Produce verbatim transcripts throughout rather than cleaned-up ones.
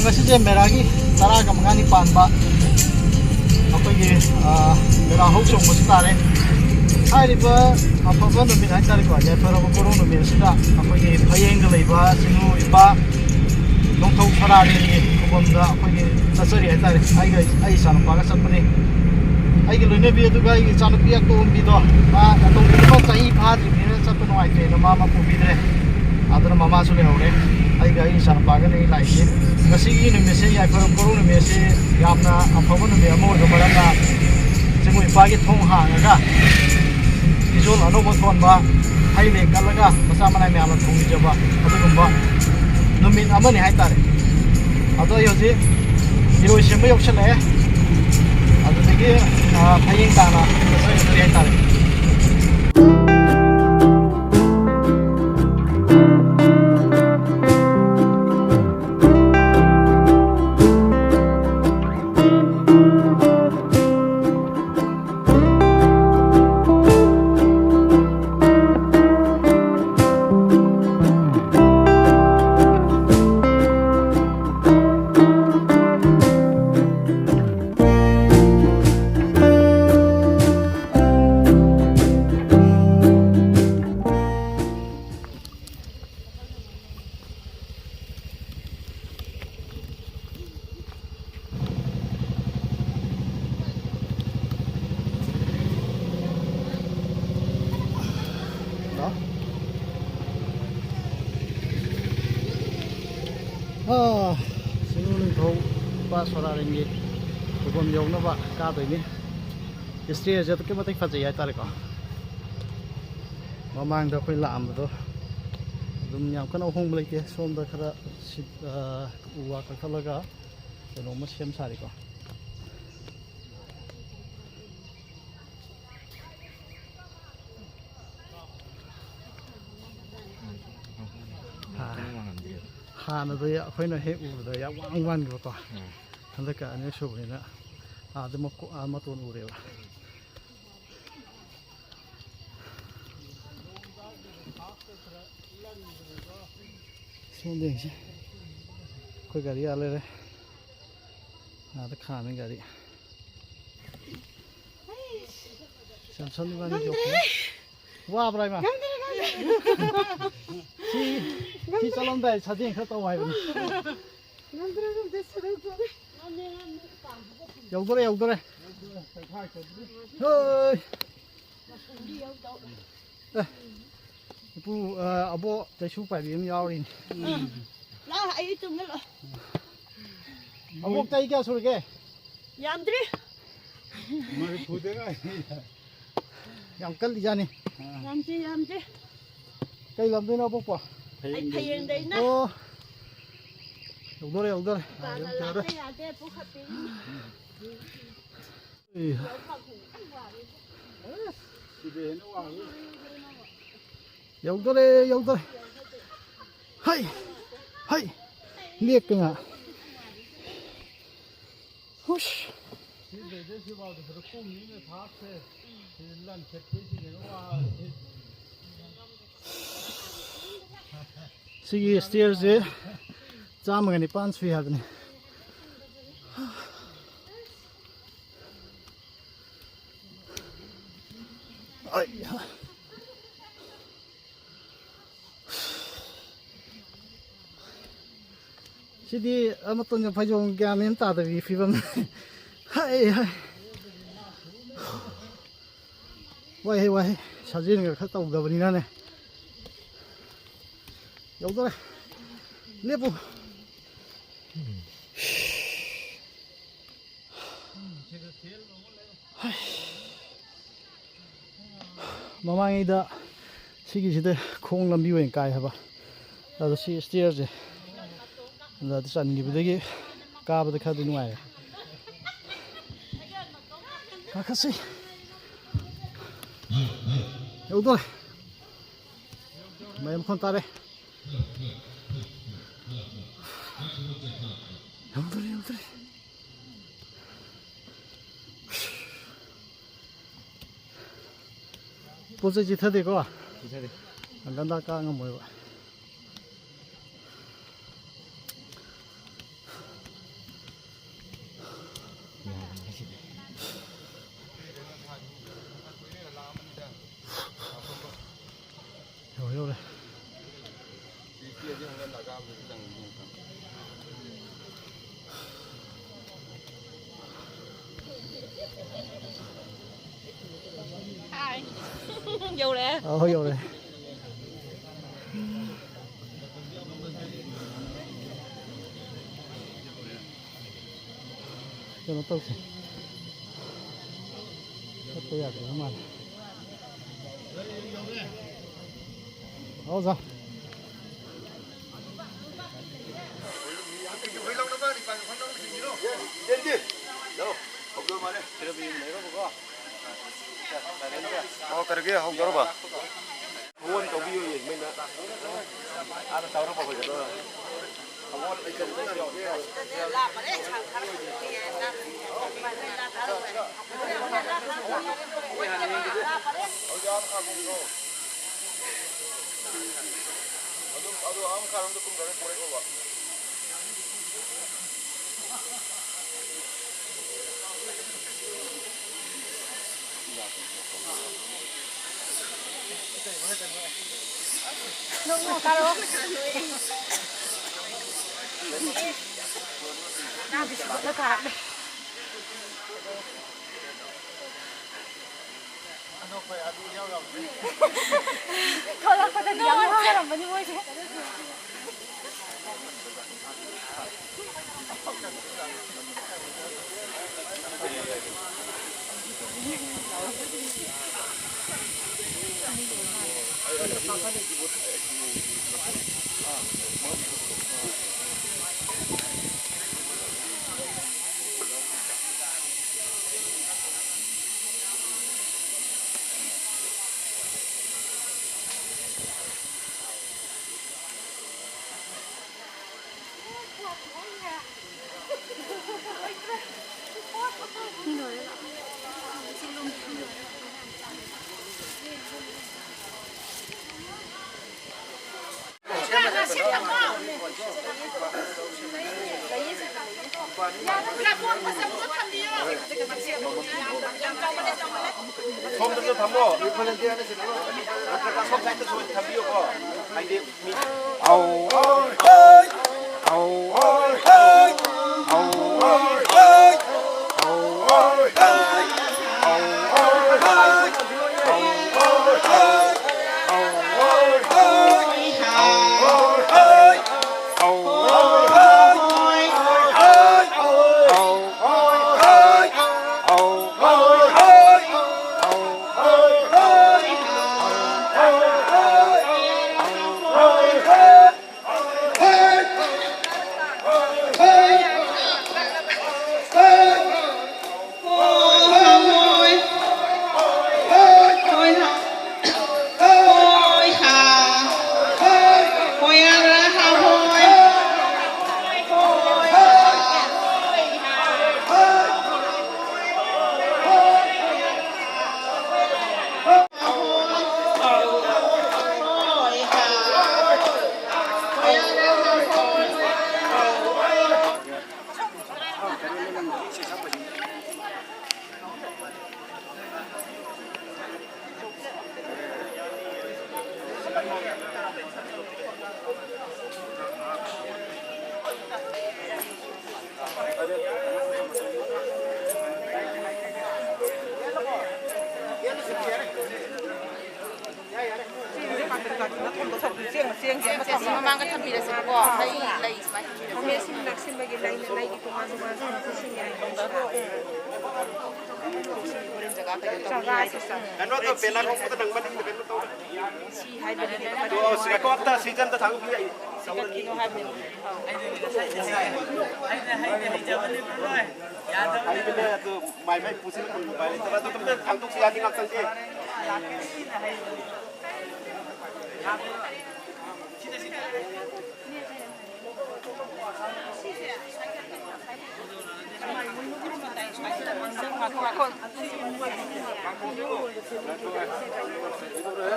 ꯉꯁꯤꯁꯦ ꯃꯦꯔꯥꯒꯤ ꯇꯔꯥꯒ ꯃꯉꯥꯅꯤ ꯄꯥꯟꯕ ꯑꯩꯈꯣꯏꯒꯤ, ꯑ, ꯃꯦꯔꯥ ꯍꯧ ꯆꯣꯡꯕꯁꯨ ꯇꯥꯔꯦ꯫ ꯍꯥꯏꯔꯤꯕ ꯑꯐꯕ ꯅꯨꯃꯤꯠ ꯍꯥꯏꯇꯥꯔꯦꯀꯣ, ꯌꯥꯏꯐꯔꯕ ꯀꯣꯔꯧ ꯅꯨꯃꯤꯠ ꯑꯁꯤꯗ ꯑꯩꯈꯣꯏꯒꯤ ꯐꯌꯦꯡꯗ ꯂꯩꯕ ꯏꯆꯤꯟꯅꯨ ꯏꯄꯥ ꯅꯣꯡꯊꯧ ꯁꯔꯥꯔꯦꯟꯒꯤ ꯈꯨꯕꯝꯗ ꯑꯩꯈꯣꯏꯒꯤ ꯆꯠꯆꯔꯤ ꯍꯥꯏꯇꯥꯔꯦ꯫ ꯑꯩꯒ ꯑꯩ ꯏꯆꯥꯅꯨꯄꯥꯒ ꯆꯠꯄꯅꯤ꯫ ꯑꯩꯒꯤ ꯂꯣꯏꯅꯕꯤ ꯑꯗꯨꯒ ꯑꯩꯒꯤ ꯏꯆꯥꯅꯨꯄꯤ ꯑꯇꯣꯝꯕꯤꯗꯣ, ꯃꯥ ꯑꯇꯣꯝꯕꯤꯗꯣ ꯆꯍꯤ ꯐꯥꯗ꯭ꯔꯤꯕꯅꯤꯅ ꯆꯠꯄ ꯅꯨꯡꯉꯥꯏꯇ꯭ꯔꯦꯅ ꯃꯥ ꯑꯃ ꯄꯨꯕꯤꯗ꯭ꯔꯦ꯫ ꯑꯗꯨꯅ ꯃꯃꯥꯁꯨ ꯂꯩꯍꯧꯔꯦ꯫ ꯑꯩꯒ ꯑꯩ ꯏꯆꯥꯅꯨꯄꯥꯒꯅꯦ ꯑꯩ ꯂꯥꯛꯏꯁꯦ꯫ ꯉꯁꯤꯒꯤ ꯅꯨꯃꯤꯠꯁꯦ, ꯌꯥꯏꯐꯔꯕ ꯀꯣꯔꯧ ꯅꯨꯃꯤꯠꯁꯦ, ꯌꯥꯝꯅ ꯑꯐꯕ ꯅꯨꯃꯤꯠ ꯑꯃ ꯑꯣꯏꯕ ꯃꯔꯝꯅ ꯆꯤꯡꯉꯨ ꯏꯄꯥꯒꯤ ꯊꯣꯡ ꯍꯥꯡꯉꯒ ꯐꯤꯖꯣꯜ ꯑꯅꯧꯕ ꯊꯣꯟꯕ, ꯍꯩ ꯂꯩ ꯀꯠꯂꯒ ꯃꯆꯥ ꯃꯅꯥꯏ ꯃꯌꯥꯝꯅ ꯊꯣꯡꯕꯤꯖꯕ ꯑꯗꯨꯒꯨꯝꯕ ꯅꯨꯃꯤꯠ ꯑꯃꯅꯤ ꯍꯥꯏꯇꯥꯔꯦ꯫ ꯑꯗꯣ ꯑꯩ ꯍꯧꯖꯤꯛ ꯏꯔꯣꯏ ꯁꯦꯝꯕ ꯌꯧꯁꯜꯂꯛꯑꯦ꯫ ꯑꯗꯨꯗꯒꯤ, ꯑ, ꯐꯌꯦꯡ ꯇꯥꯅ ꯆꯠꯆꯒꯗꯧꯔꯤ ꯍꯥꯏꯇꯥꯔꯦ꯫ ꯍꯜꯂꯣ꯫ ꯑꯥ, ꯆꯤꯡꯅꯨ ꯅꯤꯡꯊꯧ ꯏꯄꯥ ꯁꯣꯔꯥꯔꯦꯟꯒꯤ ꯈꯨꯕꯝ ꯌꯧꯅꯕ ꯀꯥꯗꯣꯏꯅꯤ꯫ History ꯑꯁꯦ ꯑꯗꯨꯛꯀꯤ ꯃꯇꯤꯛ ꯐꯖꯩ ꯍꯥꯏꯇꯥꯔꯦꯀꯣ꯫ ꯃꯃꯥꯡꯗ ꯑꯩꯈꯣꯏ ꯂꯥꯛꯑꯝꯕꯗꯣ ꯑꯗꯨꯝ ꯌꯥꯝ ꯀꯟꯅ ꯑꯍꯣꯡꯕ ꯂꯩꯇꯦ꯫ ꯁꯣꯝꯗ ꯈꯔ ꯁꯤ-, ꯑꯥ, ꯎ ꯋꯥ ꯀꯛꯊꯠꯂꯒ ꯀꯩꯅꯣꯝꯃ ꯁꯦꯝ ꯁꯥꯔꯤꯀꯣ꯫ ꯍꯥ-, ꯍꯥꯟꯅꯗꯤ ꯑꯩꯈꯣꯏꯅ ꯍꯦꯛ ꯎꯕꯗ ꯌꯥꯝ ꯋꯥꯡ ꯋꯥꯡꯈꯤꯕꯀꯣ꯫ ꯎꯝ꯫ ꯍꯟꯗꯛꯀ ꯑꯅꯤꯔꯛ ꯁꯨꯕꯅꯤꯅ ꯑꯥꯗ ꯃꯀꯣ-, ꯑꯥ ꯃꯇꯣꯟ ꯎꯔꯦꯕ꯫ ꯁꯣꯝꯗ ꯌꯦꯡꯁꯤ꯫ ꯑꯩꯈꯣꯏ ꯒꯥꯔꯤ ꯑꯥ ꯂꯩꯔꯦ꯫ ꯑꯥꯗ ꯈꯥꯝꯃꯤ ꯒꯥꯔꯤ꯫ ꯁꯦꯝꯁꯟ ꯏꯕꯥꯅꯤ ꯌꯣꯛꯄꯅꯦ꯫ ꯋꯥꯕ꯭ꯔꯥ ꯏꯃꯥ? ꯁꯤ, ꯁꯤ ꯆꯠꯂꯝꯗꯥꯏ ꯁꯥꯖꯦꯟ ꯈꯔ ꯇꯧ ꯍꯥꯏꯕꯅꯤ꯫ ꯌꯧꯗꯣꯔꯦ, ꯌꯧꯗꯣꯔꯦ꯫ ꯍꯣꯏ꯫ ꯑꯦ, ꯏꯄꯨ, ꯑ, ꯑꯕꯣꯛ ꯆꯩꯁꯨ ꯄꯥꯏꯕꯤ ꯑꯃ ꯌꯥꯎꯔꯤꯅꯤ꯫ ꯂꯥ, ꯑꯩ ꯇꯨꯝꯒꯦ ꯂꯥ꯫ ꯑꯕꯣꯛ ꯆꯍꯤ ꯀꯌꯥ ꯁꯨꯔꯒꯦ? ꯌꯥꯝꯗ꯭ꯔꯤ꯫ ꯃꯔꯤꯐꯨꯗ ꯉꯥꯏꯔꯤ꯫ ꯌꯥꯝ ꯀꯜꯂꯤꯖꯥꯠꯅꯤ꯫ ꯌꯥꯝꯗ꯭ꯔꯤ, ꯌꯥꯝꯗ꯭ꯔꯤ꯫ ꯀꯩ ꯂꯝꯗꯩꯅꯣ ꯑꯕꯣꯛꯄꯣ? ꯑꯩ ꯐꯌꯦꯡꯗꯩꯅ꯫ ꯑꯣ꯫ ꯌꯧꯗꯣꯔꯦ, ꯌꯧꯗꯣꯔꯦ꯫ ꯗꯨꯀꯥꯟꯗ ꯂꯥꯛꯄ ꯌꯥꯗꯦ, ꯄꯨꯈꯠꯄꯤꯔꯤꯅꯤ꯫ ꯑꯦ꯫ ꯌꯧꯗꯣꯔꯦ, ꯌꯧꯗꯣꯔꯦ꯫ ꯍꯩ! ꯍꯩ! ꯂꯦꯛꯇꯅ꯫ ꯍꯨꯁ! ꯁꯤꯒꯤ ꯁ꯭ꯇꯤꯌꯔꯁꯦ ꯆꯥꯝꯃꯒ ꯅꯤꯄꯥꯟ ꯁꯨꯏ ꯍꯥꯏꯕꯅꯤ꯫ ꯑꯩ꯫ ꯁꯤꯗꯤ ꯑꯃꯇꯣꯟꯒ ꯐꯩꯖꯣꯝ ꯒ꯭ꯌꯥꯟ ꯃꯦꯟ ꯇꯥꯗꯕꯤ ꯐꯤꯕꯝ꯫ ꯍꯥꯏ, ꯍꯥꯏ꯫ ꯋꯥꯏꯍꯦ, ꯋꯥꯏꯍꯦ꯫ ꯁꯥꯖꯦꯟꯒ ꯈꯔ ꯇꯧꯗꯕꯅꯤꯅꯅꯦ꯫ ꯌꯧꯗꯣꯔꯦ꯫ ꯂꯦꯞꯄꯨ꯫ ꯃꯃꯥꯡꯉꯩꯗ ꯁꯤꯒꯤꯁꯤꯗ ꯈꯣꯡ ꯂꯝꯕꯤ ꯑꯣꯏꯅ ꯀꯥꯏ ꯍꯥꯏꯕ, ꯑꯗꯣ ꯁꯤ ꯁ꯭ꯇꯤꯌꯔꯁꯦ ꯑꯗ ꯆꯟꯈꯤꯕꯗꯒꯤ ꯀꯥꯕꯗ ꯈꯔꯗꯤ ꯅꯨꯡꯉꯥꯏꯔꯦ꯫ ꯀꯥꯈꯠꯁꯤ꯫ ꯌꯧꯗꯣꯔꯦ꯫ ꯃꯩ ꯃꯈꯣꯟ ꯇꯥꯔꯦ꯫ ꯌꯧꯗꯣꯔꯦ, ꯌꯧꯗꯣꯔꯦ꯫ ꯄꯣꯠ ꯆꯩ ꯆꯤꯊꯗꯦꯀꯣ? ꯆꯤꯊꯗꯦ꯫ ꯒꯟꯗꯥ ꯀꯥ ꯉꯝꯃꯣꯏꯕ꯫ ꯌꯧꯔꯦ, ꯌꯧꯔꯦ꯫ ꯍꯥꯏ꯫ ꯌꯧꯔꯦ꯫ ꯑꯧ, ꯌꯧꯔꯦ꯫ ꯀꯩꯅꯣ ꯇꯧꯁꯦ꯫ ꯆꯠꯄ ꯌꯥꯗ꯭ꯔꯕ ꯃꯥꯜꯂꯦ꯫ ꯑꯣꯖꯥ꯫ ꯑꯣ, ꯀꯔꯤꯒꯤ ꯍꯧꯗꯣꯔꯕ? ꯐꯣꯟ ꯇꯧꯕꯤꯌꯨ, ꯌꯦꯡꯕꯩꯅ꯫ ꯑꯥꯗ ꯇꯧꯔꯒ ꯍꯧꯖꯤꯜꯂꯣ꯫ ꯊꯣꯛꯂꯛꯄꯗꯗꯤ ꯌꯥꯝ ꯅꯣꯛꯆꯔꯝꯕꯅꯤ ꯃꯣꯏꯁꯦ꯫ ꯁꯣꯝꯗꯁꯨ ꯊꯝꯃꯣ꯫ ꯅꯠꯇ꯭ꯔꯒ ꯁꯣꯝ ꯁꯥꯏꯗꯇꯁꯨ ꯊꯝꯕꯤꯌꯨꯀꯣ꯫ ꯍꯥꯏꯗꯤ ꯃꯤ ꯑꯧ, ꯑꯧ, ꯑꯧ, ꯑꯧ, ꯑꯧ, ꯑꯧ, ꯑꯧ, ꯑꯧ, ꯑꯧ, ꯃꯃꯥꯡꯗ ꯊꯝꯕꯤꯔꯁꯦꯕꯀꯣ꯫ ꯂꯩ, ꯂꯩ ꯁꯨꯃꯥꯏꯅ ꯊꯝꯕꯤꯔꯁꯦ꯫ ꯅꯛꯁꯤꯟꯕꯒꯤ ꯂꯩꯅ ꯂꯩꯒꯤ ꯇꯣꯉꯥꯟ ꯇꯣꯉꯥꯟ ꯁꯤꯖꯤꯟꯅꯔꯦ꯫ ꯍꯣꯔꯦꯟ ꯖꯒꯥ ꯀꯩꯅꯣ ꯇꯧꯅꯤ ꯍꯥꯏꯁꯦ꯫ ꯀꯩꯅꯣꯗꯣ, ꯕꯦꯅꯔ ꯍꯣꯡꯕꯗ ꯅꯪ ꯃꯅꯤꯡꯗ ꯀꯩꯅꯣ ꯇꯧ꯫ ꯁꯤ ꯍꯥꯏꯕꯅꯦ꯫ ꯑꯗꯣ, ꯁꯤ ꯉꯥꯏꯈꯣ, ꯑꯝꯇ ꯁꯤꯁꯦ ꯑꯝꯇ ꯊꯥꯡꯗꯣꯛꯄꯤꯌꯨ꯫ ꯁꯤ ꯀꯠꯈꯤꯅꯣ ꯍꯥꯏꯕꯅꯦ꯫ ꯍꯩꯕꯅꯦ, ꯑꯗꯨ ꯃꯥꯏ ꯃꯥꯏ ꯄꯨꯁꯤꯜꯂꯛꯄ ꯎꯄꯥꯏ ꯂꯩꯇꯕ꯫ ꯑꯗꯨ ꯑꯝꯇ ꯊꯥꯡꯗꯣꯛꯁꯤ ꯌꯥꯅꯤ ꯉꯥꯛꯇꯪꯗꯤ꯫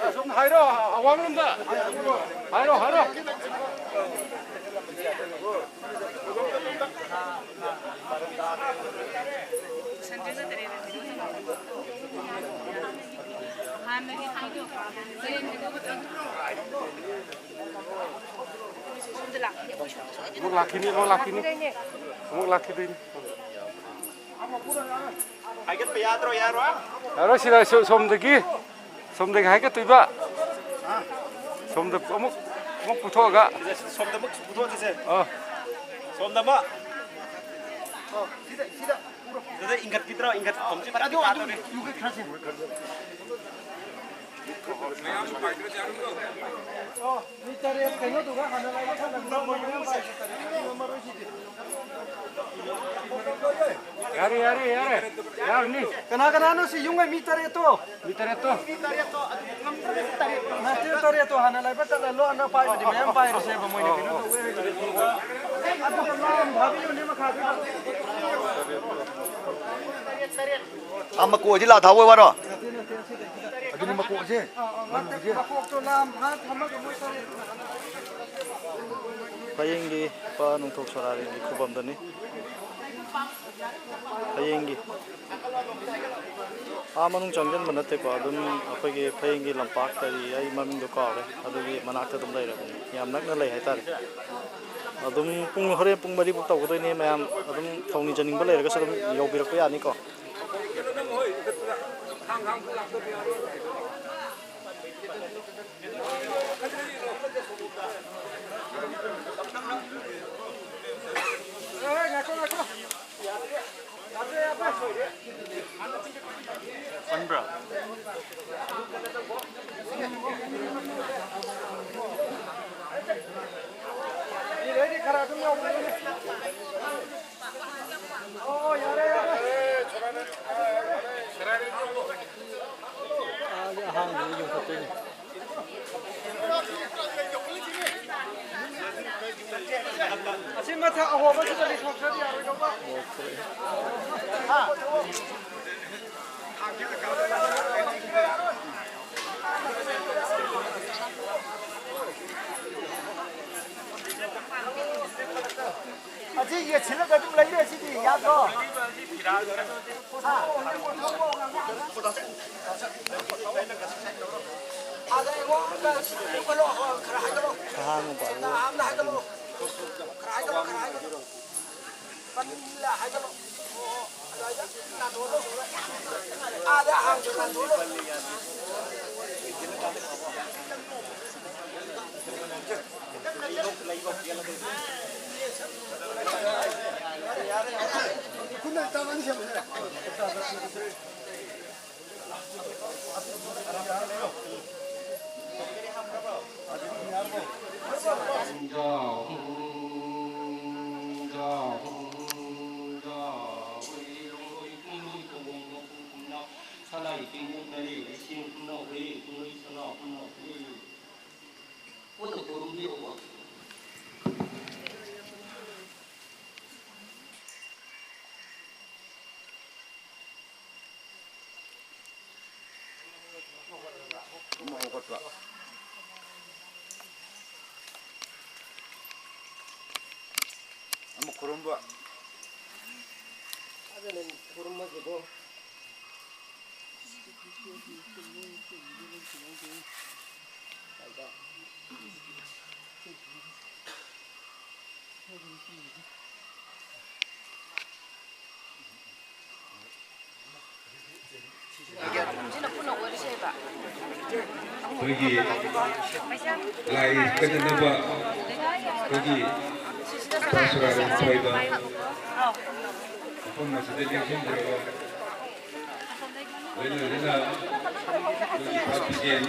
ꯑꯁꯣꯝ ꯍꯥꯏꯔꯣ, ꯑꯋꯥꯡꯂꯣꯝꯗ꯫ ꯍꯥꯏꯔꯣ, ꯍꯥꯏꯔꯣ꯫ ꯑꯃꯨꯛ ꯂꯥꯛꯈꯤꯅꯤ, ꯑꯃꯨꯛ ꯂꯥꯛꯈꯤꯅꯤ꯫ ꯑꯃꯨꯛ ꯂꯥꯛꯈꯤꯗꯣꯏꯅꯤ꯫ ꯍꯥꯏꯒꯠꯄ ꯌꯥꯗ꯭ꯔꯣ, ꯌꯥꯔꯣꯏ? ꯌꯥꯔꯣꯏ, ꯁꯤꯗ ꯁꯣ-, ꯁꯣꯝꯗꯒꯤ, ꯁꯣꯝꯗꯒꯤ ꯍꯥꯏꯒꯠꯇꯣꯏꯕ꯫ ꯁꯣꯝꯗ ꯑꯃꯨꯛ, ꯑꯃꯨꯛ ꯄꯨꯊꯣꯛꯑꯒ꯫ ꯁꯤꯗ, ꯁꯣꯝꯗ ꯑꯃꯨꯛ ꯄꯨꯊꯣꯛꯑꯁꯤꯁꯦ꯫ ꯑꯥ꯫ ꯁꯣꯝꯗ ꯑꯃ꯫ ꯑꯣ, ꯁꯤꯗ, ꯁꯤꯗ ꯄꯨꯔꯣ꯫ ꯁꯤꯗ ꯏꯟꯈꯠꯄꯤꯗ꯭ꯔꯣ? ꯏꯟꯈꯠ-, ꯊꯝꯁꯤ꯫ ꯑꯗꯨ, ꯑꯗꯨ ꯌꯨꯒꯠꯈ꯭ꯔꯁꯦ꯫ ꯑꯣ, ꯃꯤ ꯇꯔꯦꯠ ꯀꯩꯅꯣꯗꯨꯒ ꯍꯥꯟꯅ ꯂꯥꯛꯑꯣ, ꯈꯔ ꯂꯥꯛꯑꯣ, ꯃꯔꯣꯏꯁꯤꯗꯤ꯫ ꯌꯥꯔꯦ, ꯌꯥꯔꯦ, ꯌꯥꯔꯦ꯫ ꯌꯥꯔꯅꯤ꯫ ꯀꯅꯥ ꯀꯅꯥꯅꯣ ꯁꯤ ꯌꯨꯝꯒꯤ ꯃꯤ ꯇꯔꯦꯠꯇꯣ? ꯃꯤ ꯇꯔꯦꯠꯇꯣ? ꯃꯤ ꯇꯔꯦꯠꯇꯣ, ꯑꯗꯨ ꯉꯝꯗ꯭ꯔꯒꯗꯤ ꯇꯔꯦꯠ꯫ ꯅꯠꯇꯦ, ꯇꯔꯦꯠꯇꯣ ꯍꯥꯟꯅ ꯂꯥꯏꯕꯛ ꯀꯠꯂ ꯂꯣꯟꯅ ꯄꯥꯏꯕꯗꯤ ꯃꯌꯥꯝ ꯄꯥꯏꯔꯁꯦꯕ, ꯃꯣꯏꯅ ꯀꯩꯅꯣ ꯇꯧꯋꯦ ꯍꯥꯏꯕꯗꯤ꯫ ꯑꯗꯨꯒ ꯂꯥꯝ ꯊꯥꯕꯤꯌꯨꯅꯦ ꯃꯈꯥꯗꯨꯗ꯫ ꯇꯔꯦꯠ, ꯇꯔꯦꯠ꯫ ꯑꯥ, ꯃꯀꯣꯛꯁꯤ ꯂꯥ ꯊꯥꯎ ꯑꯣꯏ ꯋꯥꯔꯣ? ꯅꯠꯇꯦ, ꯅꯠꯇꯦ, ꯑꯁꯤꯗ, ꯑꯁꯤꯗ꯫ ꯑꯗꯨꯅꯤ ꯃꯀꯣꯛꯁꯦ꯫ ꯑꯥ, ꯑꯥ, ꯃꯀꯣꯛꯁꯦ꯫ ꯃꯀꯣꯛꯇꯣ ꯂꯥꯝ ꯊꯥ ꯊꯝꯃꯒ ꯃꯣꯏ ꯇꯔꯦꯠ꯫ ꯐꯌꯦꯡꯒꯤ ꯏꯄꯥ ꯅꯣꯡꯊꯣꯛ ꯁꯣꯔꯥꯔꯦꯟꯒꯤ ꯈꯨꯕꯝꯗꯅꯤ꯫ ꯐꯌꯦꯡꯒꯤ ꯑꯥ ꯃꯅꯨꯡ ꯆꯪꯁꯤꯟꯕ ꯅꯠꯇꯦꯀꯣ, ꯑꯗꯨꯝ ꯑꯩꯈꯣꯏꯒꯤ ꯐꯌꯦꯡꯒꯤ ꯂꯝꯄꯥꯛ ꯀꯔꯤ, ꯑꯩ ꯃꯃꯤꯡꯗꯣ ꯀꯥꯎꯔꯦ, ꯑꯗꯨꯒꯤ ꯃꯅꯥꯛꯇ ꯑꯗꯨꯝ ꯂꯩꯔꯕꯅꯤ, ꯌꯥꯝ ꯅꯛꯅ ꯂꯩ ꯍꯥꯏꯇꯥꯔꯦ꯫ ꯑꯗꯨꯝ ꯄꯨꯡ, ꯍꯣꯔꯦꯟ ꯄꯨꯡ ꯃꯔꯤꯐꯥꯎ ꯇꯧꯒꯗꯣꯏꯅꯦ ꯃꯌꯥꯝ, ꯑꯗꯨꯝ ꯊꯧꯅꯤꯖꯅꯤꯡꯕ ꯂꯩꯔꯒꯁꯨ ꯑꯗꯨꯝ ꯌꯧꯕꯤꯔꯛꯄ ꯌꯥꯅꯤꯀꯣ꯫ ꯄꯟꯕ꯭ꯔꯥ? ꯑꯥꯒꯤ ꯑꯍꯥꯟꯕꯗ ꯌꯣꯟꯈꯠꯇꯣꯏꯅꯦ꯫ ꯑꯁꯤ ꯃꯊꯛ ꯑꯍꯣꯕꯁꯤꯗ ꯂꯤꯊꯣꯛꯇ꯭ꯔꯗꯤ ꯌꯥꯔꯣꯏꯗꯧꯕ꯫ ꯁꯤ ꯌꯦꯠꯁꯤꯜꯂꯒ ꯑꯗꯨꯝ ꯂꯩꯔꯦ ꯁꯤꯗꯤ, ꯌꯥꯗ꯭ꯔꯣ? ꯍꯥ? ꯑꯗ ꯑꯩꯉꯣꯟꯗ ꯁꯤ ꯈꯔ ꯍꯥꯏꯒꯠꯂꯣ꯫ ꯑꯍꯥꯡꯕ ꯁꯦꯟꯗꯥ ꯑꯃꯗ ꯍꯥꯏꯒꯠꯂꯣ꯫ ꯈꯔ ꯍꯥꯏꯒꯠꯂꯣ, ꯈꯔ ꯍꯥꯏꯒꯠꯂꯣ꯫ ꯄꯟꯂ ꯍꯥꯏꯒꯠꯂꯣ꯫ ꯑꯣ, ꯑꯗꯨꯋꯥꯏꯗ ꯅꯥꯟꯊꯣꯛꯍꯜꯂꯣ꯫ ꯑꯥꯗ ꯑꯍꯥꯡꯕ ꯅꯥꯟꯊꯣꯛꯍꯜꯂꯣ꯫ ꯑꯃ ꯍꯧꯒꯠꯄ꯫ ꯑꯃ ꯈꯨꯔꯨꯝꯕ꯫ ꯑꯗꯨꯅ ꯈꯨꯔꯨꯝꯃꯁꯤꯀꯣ꯫ ꯑꯩꯈꯣꯏꯒꯤ ꯂꯥꯏ ꯀꯠꯅꯅꯕ ꯑꯩꯈꯣꯏꯒꯤ ꯄꯥꯁꯨꯔꯥꯗ ꯊꯣꯏꯕ ꯃꯐꯝ ꯑꯁꯤꯗ ꯂꯦꯡꯁꯤꯟꯖꯔꯕ ꯂꯣꯏꯅ ꯂꯣꯏꯅꯅ ꯑꯩꯈꯣꯏꯒꯤ ꯄꯥꯛꯄꯤꯖꯦꯟ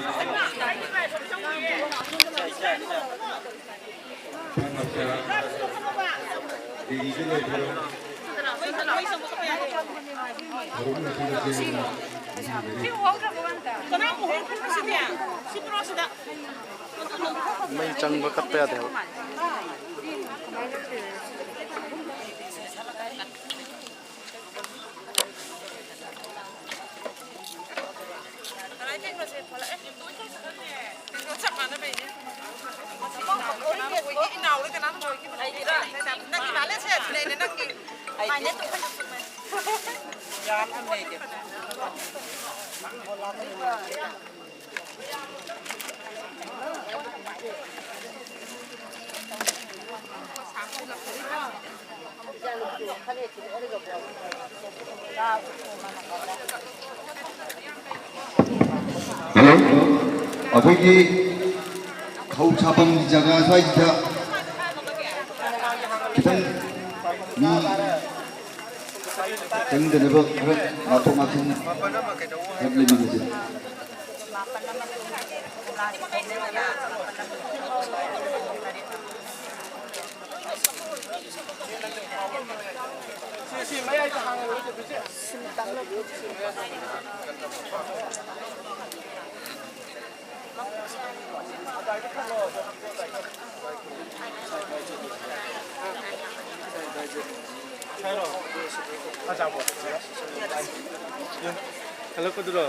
ꯃꯩ ꯆꯪꯕ ꯀꯠꯄ ꯌꯥꯗꯦ ꯍꯥꯏꯕ꯫ ꯅꯪꯒꯤ ꯕꯦꯂꯦꯟꯁꯁꯦ ꯁꯤꯅꯦꯅꯦ ꯅꯪꯒꯤ꯫ ꯌꯥꯝ ꯂꯩꯒꯦ꯫ ꯍꯜꯂꯣ, ꯑꯩꯈꯣꯏꯒꯤ ꯈꯧ ꯁꯥꯐꯝꯒꯤ ꯖꯒꯥ ꯁ꯭ꯋꯥꯏꯁꯤꯗ ꯈꯤꯇꯪ ꯃꯤ ꯆꯪꯗꯅꯕ ꯈꯔ ꯉꯥꯛꯊꯣꯛ ꯉꯥꯛꯁꯤꯟ ꯈꯔ ꯂꯩꯃꯤꯟꯅꯁꯦ꯫ ꯍꯜꯂꯛꯀꯗꯨꯔꯣ?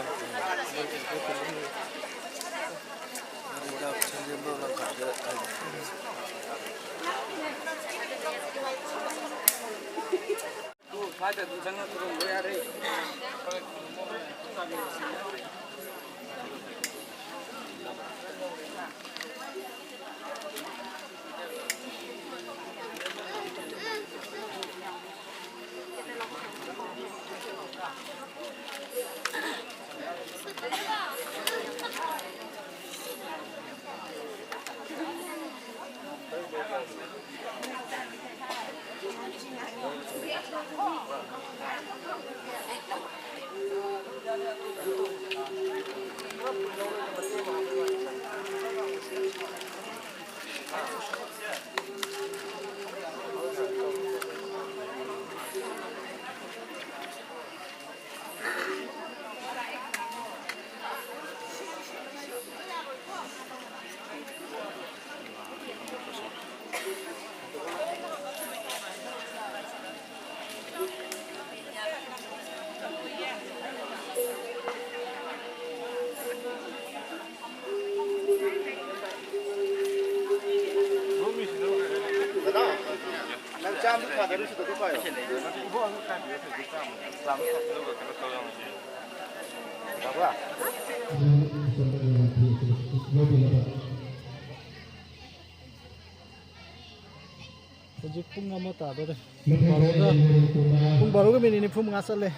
ꯍꯧꯖꯤꯛ ꯄꯨꯡ ꯑꯃ ꯇꯥꯗꯣꯔꯦ꯫ ꯕꯥꯔꯣꯒ, ꯄꯨꯡ ꯕꯥꯔꯣꯒ ꯃꯤꯅꯤꯠ ꯅꯤꯐꯨ ꯃꯉꯥ ꯆꯠꯂꯦ꯫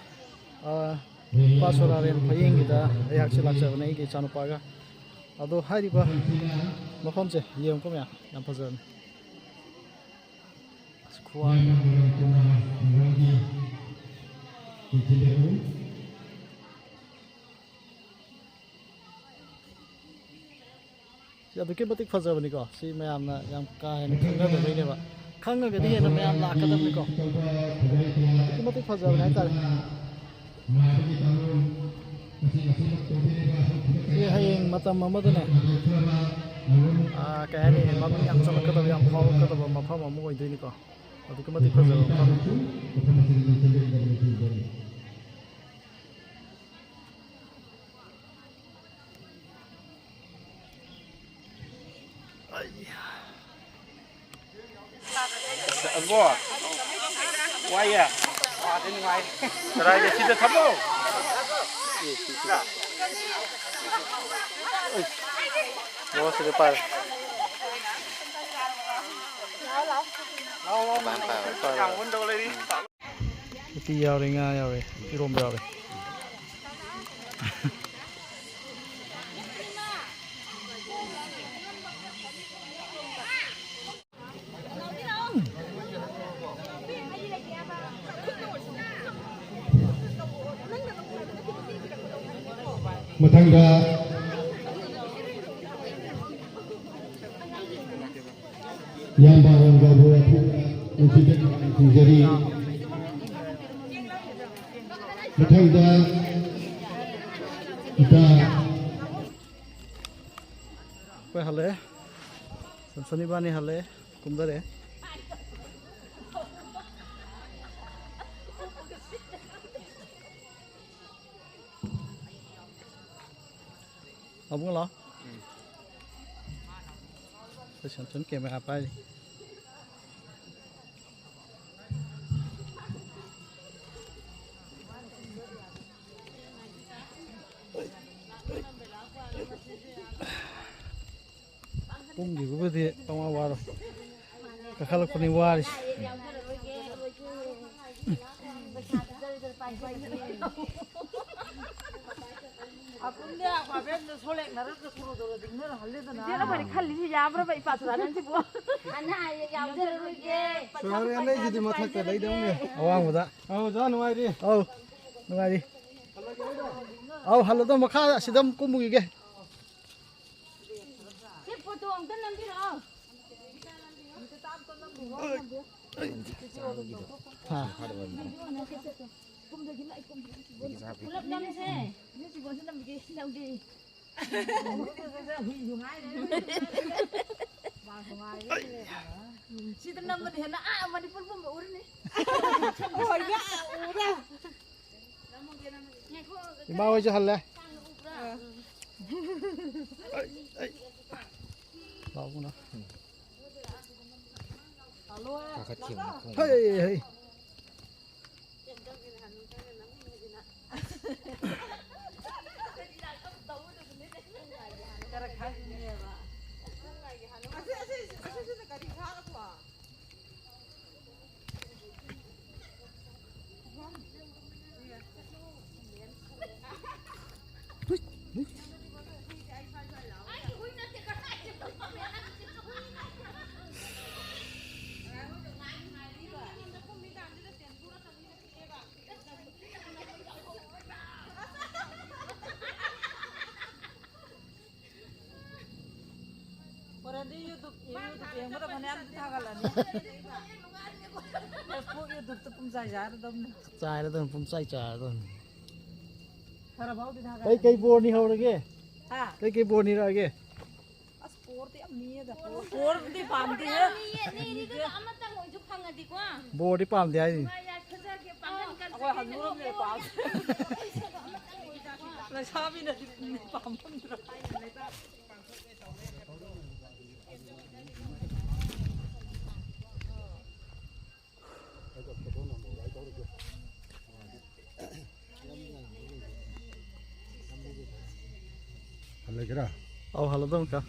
ꯑꯥ, ꯅꯨꯄꯥ ꯁꯣꯔꯥꯔꯦꯟ ꯐꯌꯦꯡꯒꯤꯗ ꯑꯩꯍꯥꯛꯁꯦ ꯂꯥꯛꯆꯕꯅꯦ, ꯑꯩꯒꯤ ꯏꯆꯥꯅꯨꯄꯥꯒ꯫ ꯑꯗꯣ ꯍꯥꯏꯔꯤꯕ ꯃꯐꯝꯁꯦ ꯌꯦꯡꯉꯨꯀꯣ ꯃꯌꯥꯝ, ꯌꯥꯝ ꯐꯖꯕꯅꯤ꯫ ꯑꯁ, ꯈꯨꯋꯥꯡ꯫ ꯁꯤ ꯑꯗꯨꯛꯀꯤ ꯃꯇꯤꯛ ꯐꯖꯕꯅꯤꯀꯣ꯫ ꯁꯤ ꯃꯌꯥꯝꯅ ꯌꯥꯝ ꯀꯥ ꯍꯦꯟꯅ ꯈꯪꯅꯗꯕꯩꯅꯦꯕ꯫ ꯈꯪꯉꯒꯗꯤ ꯍꯦꯟꯅ ꯃꯌꯥꯝ ꯂꯥꯛꯀꯗꯕꯅꯤꯀꯣ꯫ ꯑꯗꯨꯛꯀꯤ ꯃꯇꯤꯛ ꯐꯖꯕꯅꯤ ꯍꯥꯏꯇꯥꯔꯦ꯫ ꯁꯤ ꯍꯌꯦꯡ ꯃꯇꯝ ꯑꯃꯗꯅꯦ, ꯑꯥ, ꯀꯩ ꯍꯥꯏꯅꯤ, ꯃꯃꯤꯡ ꯌꯥꯝ ꯆꯠꯂꯛꯀꯗꯕ, ꯌꯥꯝ ꯐꯥꯎꯔꯛꯀꯗꯕ ꯃꯐꯝ ꯑꯃ ꯑꯣꯏꯗꯣꯏꯅꯤꯀꯣ꯫ ꯑꯗꯨꯛꯀꯤ ꯃꯇꯤꯛ ꯐꯖꯕ ꯃꯐꯝ꯫ ꯑꯗꯨꯕꯣ, ꯋꯥꯏꯌꯦ꯫ ꯀꯗꯥꯏꯗ? ꯁꯤꯗ ꯊꯝꯃꯣ꯫ ꯑꯣ, ꯁꯤꯗ ꯄꯥꯏꯔꯣ꯫ ꯎꯇꯤ ꯌꯥꯎꯔꯦ, ꯉꯥ ꯌꯥꯎꯔꯦ, ꯏꯔꯣꯝꯕ ꯌꯥꯎꯔꯦ꯫ ꯃꯊꯪꯗ ꯏꯌꯥꯝꯕ ꯑꯔꯣꯟꯕꯕꯨ ꯑꯊꯨꯕ ꯅꯨꯡꯁꯤꯕ ꯊꯤꯡꯖꯔꯤ꯫ ꯃꯊꯪꯗ ꯏꯇꯥ꯫ ꯑꯩꯈꯣꯏ ꯍꯜꯂꯛꯑꯦ꯫ ꯁꯝꯁꯟ ꯏꯕꯥꯅꯤ ꯍꯜꯂꯛꯑꯦ꯫ ꯀꯨꯝꯊꯔꯛꯑꯦ꯫ ꯑꯕꯨꯡ ꯂꯥꯛꯑꯣ꯫ ꯎꯝ꯫ ꯑꯩꯈꯣꯏ ꯁꯦꯝꯁꯪ ꯀꯦꯃꯦꯔꯥ ꯄꯥꯏꯔꯤ꯫ ꯀꯨꯝꯈꯤꯕꯕꯨꯗꯤ ꯄꯪꯋꯥ ꯋꯥꯔꯣꯏ꯫ ꯀꯥꯈꯠꯂꯛꯄꯅꯤ ꯋꯥꯔꯤꯁꯦ꯫ ꯑꯄꯨꯟꯗ ꯑꯦꯀ꯭ꯋꯥꯔꯤꯌꯝꯗ ꯁꯣꯂꯦꯛꯅꯔꯒ ꯀꯣꯔꯣꯗꯣꯔꯣ ꯗꯤꯡꯅꯔ ꯍꯜꯂꯦꯗꯅ꯫ ꯏꯆꯦꯅ ꯐꯔꯦ ꯈꯜꯂꯤꯁꯤ ꯌꯥꯕ꯭ꯔꯕ ꯏꯄꯥ ꯁꯨꯔꯥꯅꯟꯁꯤꯕꯨ? ꯑꯅꯥ ꯑꯌꯦꯛ ꯌꯥꯎꯖꯔꯔꯣꯏꯒꯦ꯫ ꯁꯨꯔꯥꯅꯟ ꯂꯩꯁꯤꯗꯤ ꯃꯊꯛꯇ ꯂꯩꯗꯧꯅꯦ꯫ ꯑꯋꯥꯡꯕꯗ꯫ ꯑꯧ, ꯑꯣꯖꯥ ꯅꯨꯡꯉꯥꯏꯔꯤ? ꯑꯧ, ꯅꯨꯡꯉꯥꯏꯔꯤ꯫ ꯑꯧ, ꯍꯜꯂꯗꯧ ꯃꯈꯥ ꯑꯁꯤꯗ ꯑꯃꯨꯛ ꯀꯨꯝꯃꯨꯈꯤꯒꯦ꯫ ꯁꯤ ꯐꯣꯇꯣ ꯑꯝꯇ ꯅꯝꯕꯤꯔꯛꯑꯣ꯫ ꯍꯥ꯫ ꯄꯨꯂꯞ ꯅꯝꯁꯦ꯫ ꯁꯤꯗ ꯅꯝꯕꯅ ꯍꯦꯟꯅ ꯑꯥ ꯃꯅꯤꯄꯨꯔ ꯄꯨꯝꯕ ꯎꯔꯅꯤ꯫ ꯍꯣꯏꯅꯦ, ꯎꯔꯦ꯫ ꯏꯃꯥ ꯍꯣꯏꯁꯨ ꯍꯜꯂꯦ꯫ ꯑꯩ, ꯑꯩ꯫ ꯂꯥꯛꯎꯅ꯫ ꯀꯥꯈꯠꯈꯤꯕꯅꯤ ꯈꯣꯡꯅ꯫ ꯍꯩ, ꯍꯩ꯫ ꯍꯣꯔꯦꯟꯗꯤ YouTube, YouTube ꯌꯦꯡꯕꯗ ꯐꯅꯌꯥꯝꯗꯤ ꯊꯥꯒꯠꯂꯅꯤ꯫ Facebook, YouTubeꯇ ꯄꯨꯡꯆꯥꯏ ꯆꯥꯏꯔꯗꯕꯅꯤ꯫ ꯆꯥꯏꯔꯗꯕꯅꯤ, ꯄꯨꯡꯆꯥꯏ ꯆꯥꯏꯔꯗꯕꯅꯤ꯫ ꯈꯔ ꯐꯥꯎꯗꯤ ꯊꯥꯒꯠꯂꯅꯤ꯫ ꯀꯩ ꯀꯩ ꯕꯣꯔꯅꯤ ꯍꯧꯔꯒꯦ? ꯍꯥ? ꯀꯩ ꯀꯩ ꯕꯣꯔꯅꯤꯔꯛꯑꯒꯦ? ꯑꯁ, ꯕꯣꯔꯗꯤ ꯌꯥꯝ ꯅꯤꯌꯦꯗ꯫ ꯕꯣꯔꯗꯤ ꯄꯥꯝꯗꯦꯍꯦ꯫ ꯅꯤꯌꯦ, ꯅꯤꯔꯤꯗꯨꯅ ꯑꯃꯇꯪ ꯑꯣꯏꯁꯨ ꯐꯪꯉꯗꯤꯀꯣ꯫ ꯕꯣꯔꯗꯤ ꯄꯥꯝꯗꯦ ꯍꯥꯏꯔꯤꯅꯤ꯫ ꯅꯨꯡꯉꯥꯏ ꯌꯥꯏꯐꯖꯒꯦ, ꯄꯥꯡꯒꯜ ꯑꯩꯈꯣꯏ ꯀꯟꯖꯒꯦ꯫ ꯍꯅꯨꯔꯝꯅꯤꯅ ꯄꯥꯝꯗꯦ꯫ ꯂꯩꯁꯥꯕꯤꯅꯗꯤ ꯄꯥꯝꯃꯝꯗ꯭ꯔꯣ꯫ ꯍꯜꯂꯒꯦꯔꯥ? ꯑꯧ, ꯍꯜꯂꯗꯧꯅꯤ ꯀꯥ꯫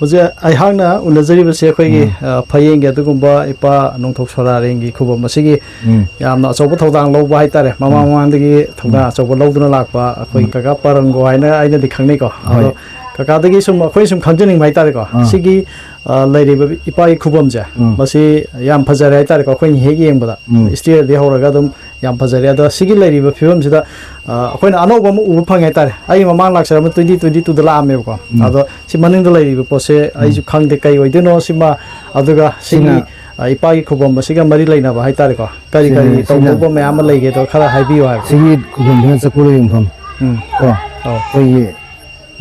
ꯍꯧꯖꯤꯛ ꯑꯩꯍꯥꯛꯅ ꯎꯅꯖꯔꯤꯕꯁꯦ ꯑꯩꯈꯣꯏꯒꯤ, ꯎꯝ꯫ ꯑ, ꯐꯌꯦꯡꯒꯤ ꯑꯗꯨꯒꯨꯝꯕ ꯏꯄꯥ ꯅꯣꯡꯊꯣꯛ ꯁꯣꯔꯥꯔꯦꯡꯒꯤ ꯈꯨꯕꯝ ꯑꯁꯤꯒꯤ ꯎꯝ꯫ ꯌꯥꯝꯅ ꯑꯆꯧꯕ ꯊꯧꯗꯥꯡ ꯂꯧꯕ ꯍꯥꯏꯇꯥꯔꯦ꯫ ꯃꯃꯥꯡ ꯎꯝ꯫ ꯃꯃꯥꯡꯗꯒꯤ ꯊꯧꯗꯥꯡ ꯎꯝ꯫ ꯑꯆꯧꯕ ꯂꯧꯗꯨꯅ ꯂꯥꯛꯄ ꯑꯩꯈꯣꯏꯒꯤ ꯎꯝ꯫ ꯀꯀꯥ ꯄꯥꯔꯪꯒꯣ ꯍꯥꯏꯅ ꯑꯩꯅꯗꯤ ꯈꯪꯅꯩꯀꯣ꯫ ꯍꯣꯏ꯫ ꯑꯗꯣ ꯀꯀꯥꯗꯒꯤ ꯁꯨꯝ, ꯑꯩꯈꯣꯏ ꯁꯨꯝ ꯈꯪꯖꯅꯤꯡꯕ ꯍꯥꯏꯇꯥꯔꯦꯀꯣ꯫ ꯑꯥ꯫ ꯁꯤꯒꯤ, ꯑ, ꯂꯩꯔꯤꯕ ꯏꯄꯥꯒꯤ ꯈꯨꯕꯝꯁꯦ, ꯎꯝ꯫ ꯃꯁꯤ ꯌꯥꯝ ꯐꯖꯔꯦ ꯍꯥꯏꯇꯥꯔꯦꯀꯣ꯫ ꯑꯩꯈꯣꯏꯅ ꯍꯦꯛ ꯌꯦꯡꯕꯗ ꯎꯝ꯫ ꯁ꯭ꯇꯦꯌꯔꯗꯒꯤ ꯍꯧꯔꯒ ꯑꯗꯨꯝ ꯌꯥꯝ ꯐꯖꯔꯦ꯫ ꯑꯗꯣ ꯁꯤꯒꯤ ꯂꯩꯔꯤꯕ ꯐꯤꯕꯝꯁꯤꯗ, ꯑ, ꯑꯩꯈꯣꯏꯅ ꯑꯅꯧꯕ ꯑꯃ ꯎꯕ ꯐꯪꯉꯦ ꯍꯥꯏꯇꯥꯔꯦ꯫ ꯑꯩ ꯃꯃꯥꯡ ꯂꯥꯛꯆꯔꯝꯕ twenty twenty twoꯗ ꯂꯥꯛꯑꯝꯃꯦꯕꯀꯣ꯫ ꯎꯝ꯫ ꯑꯗꯣ ꯁꯤ ꯃꯅꯤꯡꯗ ꯂꯩꯔꯤꯕ ꯄꯣꯠꯁꯦ ꯎꯝ꯫ ꯑꯩꯁꯨ ꯈꯪꯗꯦ ꯀꯩ ꯑꯣꯏꯗꯣꯏꯅꯣ꯫ ꯁꯤꯃ ꯑꯗꯨꯒ ꯁꯤꯒꯤ, ꯁꯤꯅ ꯑ, ꯏꯄꯥꯒꯤ ꯈꯨꯕꯝ ꯑꯁꯤꯒ ꯃꯔꯤ ꯂꯩꯅꯕ ꯍꯥꯏꯇꯥꯔꯦꯀꯣ꯫ ꯀꯔꯤ ꯁꯤ-, ꯀꯔꯤ ꯁꯤꯅ ꯇꯧꯗꯧꯕ ꯃꯌꯥꯝ ꯑꯃ ꯂꯩꯒꯦꯗꯣ ꯈꯔ ꯍꯥꯏꯕꯤꯌꯨ ꯍꯥꯏꯕ꯫ ꯁꯤꯒꯤ ꯈꯨꯕꯝꯁꯤꯅ ꯆꯐꯨ ꯂꯣꯏ ꯌꯣꯟꯐꯝ꯫ ꯎꯝ꯫ ꯀꯣ꯫ ꯑꯧ꯫ ꯑꯩꯈꯣꯏꯒꯤ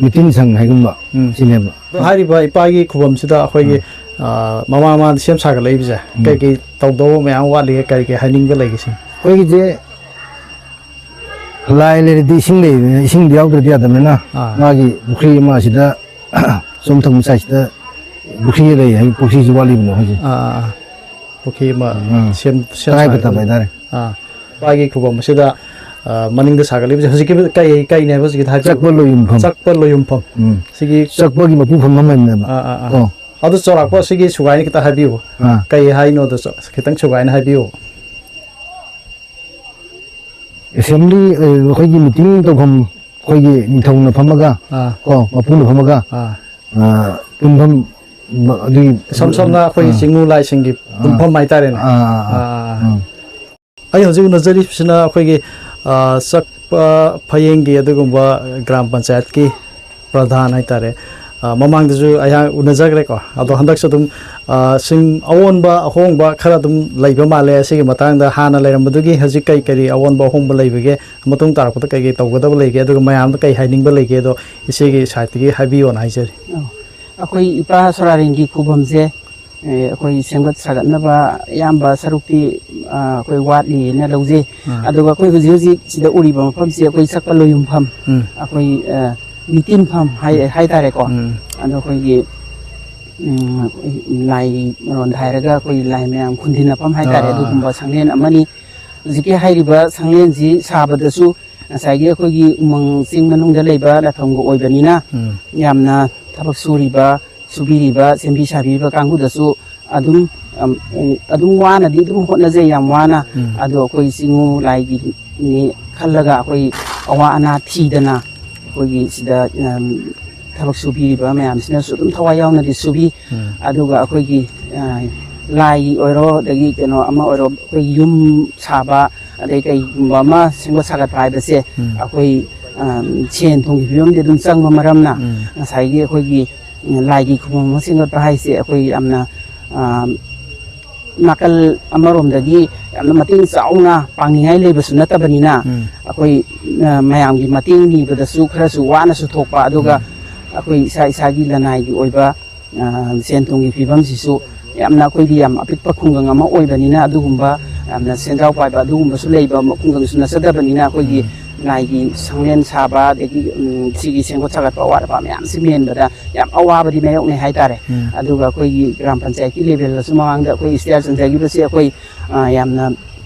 ꯃꯤꯇꯤꯟ ꯁꯪ ꯍꯥꯏꯒꯨꯝꯕ ꯎꯝ꯫ ꯁꯤꯅꯦꯕ꯫ ꯑꯗꯣ ꯍꯥꯏꯔꯤꯕ ꯏꯄꯥꯒꯤ ꯈꯨꯕꯝꯁꯤꯗ ꯑꯩꯈꯣꯏꯒꯤ, ꯎꯝ꯫ ꯑ, ꯃꯃꯥꯡ ꯃꯃꯥꯡꯗ ꯁꯦꯝ ꯁꯥꯒꯠꯂꯛꯏꯕꯁꯦ ꯎꯝ꯫ ꯀꯩ ꯀꯩ ꯇꯧꯗꯧꯕ ꯃꯌꯥꯝ ꯋꯥꯠꯂꯤꯒꯦ, ꯀꯔꯤ ꯀꯔꯤ ꯍꯥꯏꯅꯤꯡꯕ ꯂꯩꯒꯦ ꯁꯤꯅꯤ? ꯑꯩꯈꯣꯏꯒꯤꯁꯦ ꯂꯥꯏ ꯂꯩꯔꯗꯤ ꯏꯁꯤꯡ ꯂꯩꯕꯅꯤꯅ, ꯏꯁꯤꯡꯗꯤ ꯌꯥꯎꯗ꯭ꯔꯗꯤ ꯌꯥꯗꯕꯅꯤꯅ ꯑꯥ꯫ ꯃꯥꯒꯤ ꯄꯨꯈ꯭ꯔꯤ ꯑꯃ ꯑꯁꯤꯗ ꯁꯣꯝ ꯊꯪꯕ ꯁꯥꯏꯠꯁꯤꯗ ꯄꯨꯈ꯭ꯔꯤ ꯂꯩ ꯍꯥꯏ, ꯄꯨꯈ꯭ꯔꯤꯁꯨ ꯋꯥꯠꯂꯤꯕꯅꯦ ꯑꯩꯈꯣꯏꯁꯦ꯫ ꯑꯥ, ꯑꯥ, ꯑꯥ꯫ ꯄꯨꯈ꯭ꯔꯤ ꯑꯃ ꯎꯝ꯫ ꯁꯦꯝ-, ꯁꯦꯝ ꯇꯉꯥꯏ ꯁꯥꯒꯠ-, ꯐꯗꯕ ꯍꯥꯏꯇꯥꯔꯦ꯫ ꯑꯥ꯫ ꯏꯄꯥꯒꯤ ꯈꯨꯕꯝ ꯑꯁꯤꯗ, ꯑ, ꯃꯅꯤꯡꯗ ꯁꯥꯒꯠꯂꯤꯕꯁꯦ ꯍꯧꯖꯤꯛꯀꯤ ꯀꯩ, ꯀꯩꯅꯦꯕ ꯍꯧꯖꯤꯛꯀꯤꯗꯣ ꯍꯥꯏꯕꯤꯌꯨ? ꯆꯛꯄ ꯂꯣꯏꯌꯨꯝꯐꯝ꯫ ꯆꯛꯄ ꯂꯣꯏꯌꯨꯝꯐꯝ꯫ ꯎꯝ꯫ ꯁꯤꯒꯤ ꯆꯛꯄꯒꯤ ꯃꯄꯨ ꯐꯝꯐꯝ ꯍꯥꯏꯕꯅꯦꯕ꯫ ꯑꯥ, ꯑꯥ, ꯑꯥ꯫ ꯀꯣ꯫ ꯑꯗꯨ ꯆꯥꯎꯔꯥꯛꯄ ꯁꯤꯒꯤ ꯁꯨꯒꯥꯏꯅ ꯈꯤꯇꯪ ꯍꯥꯏꯕꯤꯌꯨ꯫ ꯑꯥ꯫ ꯀꯩ ꯍꯥꯏꯅꯣꯗꯣ ꯆ-, ꯈꯤꯇꯪ ꯁꯨꯒꯥꯏꯅ ꯍꯥꯏꯕꯤꯌꯨ꯫ ꯑꯦꯁꯦꯝꯕ꯭ꯂꯤ, ꯑ, ꯑꯩꯈꯣꯏꯒꯤ ꯃꯤꯇꯤꯡ ꯇꯧꯐꯝ, ꯑꯩꯈꯣꯏꯒꯤ ꯅꯤꯡꯊꯧꯅ ꯐꯝꯃꯒ, ꯑꯥ꯫ ꯀꯣ, ꯃꯄꯨꯅ ꯐꯝꯃꯒ, ꯑꯥ꯫ ꯑ, ꯄꯨꯟꯐꯝ, ꯕ-, ꯑꯗꯨꯒꯤ ꯏꯁꯝ ꯁꯝꯅ ꯑꯩꯈꯣꯏꯒꯤ ꯑꯥ꯫ ꯆꯤꯡꯃꯨ ꯂꯥꯏꯁꯤꯡꯒꯤ ꯑꯥ꯫ ꯄꯨꯟꯐꯝ ꯍꯥꯏꯇꯥꯔꯦꯅꯦ꯫ ꯑꯥ, ꯑꯥ, ꯑꯥ꯫ ꯑꯥ꯫ ꯎꯝ꯫ ꯑꯩ ꯍꯧꯖꯤꯛ ꯎꯅꯖꯔꯤꯕꯁꯤꯅ ꯑꯩꯈꯣꯏꯒꯤ, ꯑ, ꯆꯛꯄ ꯐꯌꯦꯡꯒꯤ ꯑꯗꯨꯒꯨꯝꯕ ꯒ꯭ꯔꯥꯝ ꯄꯟꯆꯥꯌꯠꯀꯤ ꯄ꯭ꯔꯙꯥꯟ ꯍꯥꯏꯇꯥꯔꯦ꯫ ꯑ, ꯃꯃꯥꯡꯗꯁꯨ ꯑꯩꯍꯥꯛ ꯎꯅꯖꯈ꯭ꯔꯦꯀꯣ꯫ ꯑꯗꯣ ꯍꯟꯗꯛꯁꯨ ꯑꯗꯨꯝ, ꯑ, ꯁꯨꯝ ꯑꯑꯣꯟꯕ ꯑꯍꯣꯡꯕ ꯈꯔ ꯑꯗꯨꯝ ꯂꯩꯕ ꯃꯥꯜꯂꯦ꯫ ꯑꯁꯤꯒꯤ ꯃꯇꯥꯡꯗ ꯍꯥꯟꯅ ꯂꯩꯔꯝꯕꯗꯨꯒꯤ ꯍꯧꯖꯤꯛ ꯀꯔꯤ ꯀꯔꯤ ꯑꯑꯣꯟꯕ ꯑꯍꯣꯡꯕ ꯂꯩꯕꯒꯦ, ꯃꯇꯨꯡ ꯇꯥꯔꯛꯄꯗ ꯀꯩ ꯀꯩ ꯇꯧꯒꯗꯕ ꯂꯩꯒꯦ, ꯑꯗꯨꯒ ꯃꯌꯥꯝꯗ ꯀꯩ ꯍꯥꯏꯅꯤꯡꯕ ꯂꯩꯒꯦ, ꯑꯗꯣ ꯏꯆꯦꯒꯤ ꯁꯥꯏꯠꯇꯒꯤ ꯍꯥꯏꯕꯤꯌꯣꯅ ꯍꯥꯏꯖꯔꯤ꯫ ꯑꯣ꯫ ꯑꯩꯈꯣꯏ ꯏꯄꯥ ꯁꯣꯔꯥꯔꯦꯟꯒꯤ ꯈꯨꯕꯝꯁꯦ, ꯑꯦ, ꯑꯩꯈꯣꯏ ꯁꯦꯝꯒꯠ ꯁꯥꯒꯠꯅꯕ ꯑꯌꯥꯝꯕ ꯁꯔꯨꯛꯇꯤ, ꯑ, ꯑꯩꯈꯣꯏ ꯋꯥꯠꯂꯤꯅ ꯂꯧꯖꯩ꯫ ꯑꯥ꯫ ꯑꯗꯨꯒ ꯑꯩꯈꯣꯏ ꯍꯧꯖꯤꯛ ꯍꯧꯖꯤꯛ ꯁꯤꯗ ꯎꯔꯤꯕ ꯃꯐꯝꯁꯤ ꯑꯩꯈꯣꯏ ꯆꯛꯄ ꯂꯣꯏꯌꯨꯝꯐꯝ, ꯎꯝ꯫ ꯑꯩꯈꯣꯏ, ꯑ, ꯃꯤꯇꯤꯟꯐꯝ ꯍꯥꯏ-, ꯎꯝ꯫ ꯍꯥꯏꯇꯥꯔꯦꯀꯣ꯫ ꯎꯝ꯫ ꯑꯗꯣ ꯑꯩꯈꯣꯏꯒꯤ, ꯎꯝ, ꯂꯥꯏ ꯃꯔꯣꯟꯗ ꯍꯥꯏꯔꯒ ꯑꯩꯈꯣꯏ ꯂꯥꯏ ꯃꯌꯥꯝ ꯈꯨꯟꯗꯤꯟꯅꯐꯝ ꯍꯥꯏꯇꯥꯔꯦ, ꯑꯥ꯫ ꯑꯗꯨꯒꯨꯝꯕ ꯁꯪꯂꯦꯟ ꯑꯃꯅꯤ꯫ ꯍꯧꯖꯤꯛꯀꯤ ꯍꯥꯏꯔꯤꯕ ꯁꯪꯂꯦꯟꯁꯤ ꯁꯥꯕꯗꯁꯨ ꯉꯁꯥꯏꯒꯤ ꯑꯩꯈꯣꯏꯒꯤ ꯎꯃꯪ ꯆꯤꯡ ꯃꯅꯨꯡꯗ ꯂꯩꯕ ꯂꯥꯏꯐꯝꯒ ꯑꯣꯏꯕꯅꯤꯅ ꯎꯝ꯫ ꯌꯥꯝꯅ ꯊꯕꯛ ꯁꯨꯔꯤꯕ ꯁꯨꯕꯤꯔꯤꯕ, ꯁꯦꯝꯕꯤ ꯁꯥꯕꯤꯔꯤꯕ ꯀꯥꯡꯕꯨꯗꯁꯨ ꯑꯗꯨꯝ, ꯑꯝ, ꯑꯗꯨꯝ ꯋꯥꯅꯗꯤ ꯑꯗꯨꯝ ꯍꯣꯠꯅꯖꯩ, ꯌꯥꯝ ꯋꯥꯅ꯫ ꯎꯝ꯫ ꯑꯗꯣ ꯑꯩꯈꯣꯏ ꯆꯤꯡꯉꯨ ꯂꯥꯏꯒꯤꯅꯤ ꯈꯜꯂꯒ ꯑꯩꯈꯣꯏ ꯑꯋꯥ ꯑꯅꯥ ꯊꯤꯗꯅ ꯑꯩꯈꯣꯏꯒꯤ ꯁꯤꯗ, ꯑꯝ, ꯊꯕꯛ ꯁꯨꯕꯤꯔꯤꯕ ꯃꯌꯥꯝꯁꯤꯅꯁꯨ ꯑꯗꯨꯝ ꯊꯋꯥꯏ ꯌꯥꯎꯅꯗꯤ ꯁꯨꯕꯤ꯫ ꯎꯝ꯫ ꯑꯗꯨꯒ ꯑꯩꯈꯣꯏꯒꯤ, ꯑ, ꯂꯥꯏꯒꯤ ꯑꯣꯏꯔꯣ, ꯑꯗꯒꯤ ꯀꯩꯅꯣ ꯑꯃ ꯑꯣꯏꯔꯣ, ꯑꯩꯈꯣꯏ ꯌꯨꯝ ꯁꯥꯕ, ꯑꯗꯩ ꯀꯩꯒꯨꯝꯕ ꯑꯃ ꯁꯦꯝꯒꯠ ꯁꯥꯒꯠꯄ ꯍꯥꯏꯕꯁꯦ ꯎꯝ꯫ ꯑꯩꯈꯣꯏ, ꯑ, ꯁꯦꯟ ꯊꯨꯝꯒꯤ ꯐꯤꯕꯝꯗꯤ ꯑꯗꯨꯝ ꯆꯪꯕ ꯃꯔꯝꯅ ꯎꯝ꯫ ꯉꯁꯥꯏꯒꯤ ꯑꯩꯈꯣꯏꯒꯤ, ꯎꯝ, ꯂꯥꯏꯒꯤ ꯈꯨꯕꯝ ꯑꯃ ꯁꯦꯝꯒꯠꯄ ꯍꯥꯏꯁꯦ ꯑꯩꯈꯣꯏ ꯌꯥꯝꯅ, ꯑ, ꯅꯥꯀꯜ ꯑꯃꯔꯣꯝꯗꯒꯤ ꯌꯥꯝꯅ ꯃꯇꯦꯡ ꯆꯥꯎꯅ ꯄꯥꯡꯅꯤꯡꯉꯥꯏ ꯂꯩꯕꯁꯨ ꯅꯠꯇꯕꯅꯤꯅ ꯎꯝ꯫ ꯑꯩꯈꯣꯏ, ꯑ, ꯃꯌꯥꯝꯒꯤ ꯃꯇꯦꯡ ꯅꯤꯕꯗꯁꯨ ꯈꯔꯁꯨ ꯋꯥꯅꯁꯨ ꯊꯣꯛꯄ, ꯑꯗꯨꯒ ꯎꯝ꯫ ꯑꯩꯈꯣꯏ ꯏꯁꯥ ꯏꯁꯥꯒꯤ ꯂꯅꯥꯏꯒꯤ ꯑꯣꯏꯕ, ꯑ, ꯁꯦꯟ ꯊꯨꯝꯒꯤ ꯐꯤꯕꯝꯁꯤꯁꯨ ꯌꯥꯝꯅ ꯑꯩꯈꯣꯏꯗꯤ ꯌꯥꯝ ꯑꯄꯤꯛꯄ ꯈꯨꯡꯒꯪ ꯑꯃ ꯑꯣꯏꯕꯅꯤꯅ ꯑꯗꯨꯒꯨꯝꯕ ꯌꯥꯝꯅ ꯁꯦꯟꯖꯥꯎ ꯄꯥꯏꯕ ꯑꯗꯨꯒꯨꯝꯕꯁꯨ ꯂꯩꯕ ꯈꯨꯡꯒꯪꯁꯨ ꯅꯠꯆꯗꯕꯅꯤꯅ ꯑꯩꯈꯣꯏꯒꯤ ꯎꯝ꯫ ꯂꯥꯏꯒꯤ ꯁꯪꯂꯦꯟ ꯁꯥꯕ ꯑꯗꯒꯤ, ꯎꯝ, ꯁꯤꯒꯤ ꯁꯦꯝꯒꯠ ꯁꯥꯒꯠꯄ ꯑꯋꯥꯠ ꯑꯄꯥ ꯃꯌꯥꯝꯁꯤ ꯃꯦꯟꯕꯗ ꯌꯥꯝ ꯑꯋꯥꯕꯗꯤ ꯃꯥꯌꯣꯛꯅꯩ ꯍꯥꯏꯇꯥꯔꯦ꯫ ꯎꯝ꯫ ꯑꯗꯨꯒ ꯑꯩꯈꯣꯏꯒꯤ ꯒ꯭ꯔꯥꯝ ꯄꯟꯆꯥꯌꯠꯀꯤ ꯂꯦꯚꯦꯜꯗꯁꯨ ꯃꯃꯥꯡꯗ ꯑꯩꯈꯣꯏ ꯏꯁꯇꯤꯌꯥꯔ ꯆꯟꯖꯈꯤꯕꯁꯦ ꯑꯩꯈꯣꯏ, ꯑ, ꯌꯥꯝꯅ